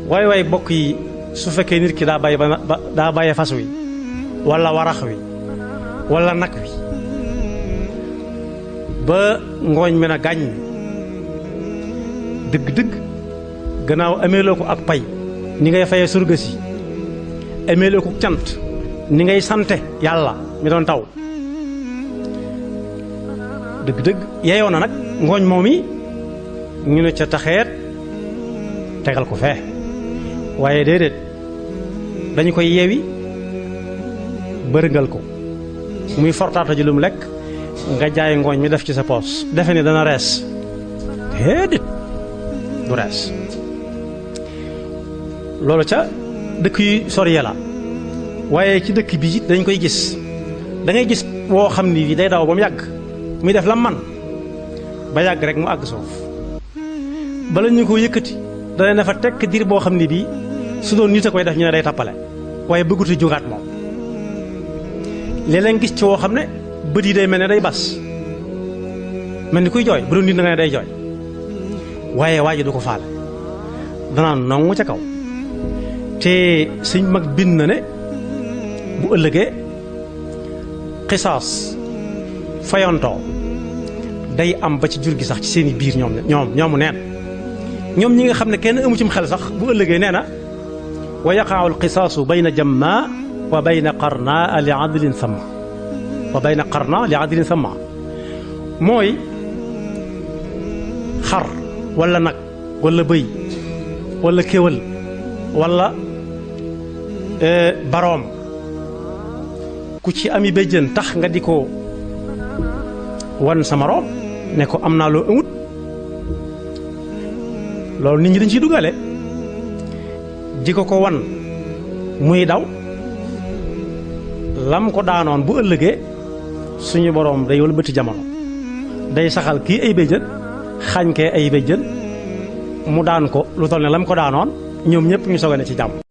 way bokk yi su fekkee nit ki daa bàyyi fas wi wala warax wi wala nag wi ba ngooñ mi na gàññ dëgg-dëgg gannaaw ameeloo ko ak pay ni ngay fayee surga si ameeloo ko cant ni ngay sante yàlla mi doon taw dëgg-dëgg yeyoo na nag ngooñ moom yi ñu ne ca taxeet tegal ko fee waaye déedéet dañu koy yeewi bërëngal ko muy fortaata ji lu mu lekk nga jaay ngooñ mi def ci sa poos defe ni dana rees déedéet du rees loolu ca dëkk yu sori la waaye ci dëkk bi dañ koy gis da ngay gis woo xam ni day daw ba mu yàgg muy def la man ba yàgg rek mu àgg suuf bala ñu ko yëkkati dana ne fa tekk diir boo xam ne bii su doon nit a koy def ñu ne day tappale waaye bëggutu jógaat moom léeg-léeg gis ci woo xam ne bët yi day mel ne day bas mel ni kuy jooy bu doon nit na nga ne day jooy waaye waa ji du ko faale danaa nongu ca kaw te suñ mag bind na ne bu ëllëgee xisaas fayontoo day am ba ci jur gi sax ci seeni biir ñoomu neen ñoom ñi nga xam ne kenn amu cim xel sax bu ëllëgee nee na wa yaqa'u al-qisaasu bayna jamma wa bayna qarna li adlin samma wa bayna qarna li adlin samma mooy xar wala nag wala bëy wala kéwal wala baroom ku ci ami béjjën tax nga di ko wan sa moroom ne ko am naa loo amut loolu nit ñi dañ ciy dugale di ko wan muy daw lam ko daanoon bu ëllëgee suñu boroom day wëlbati jamono day saxal kii ay béjjën xañ kee ay béjjën mu daan ko lu toll ne lam ko daanoon ñoom ñëpp ñu soog a ne ci jàmm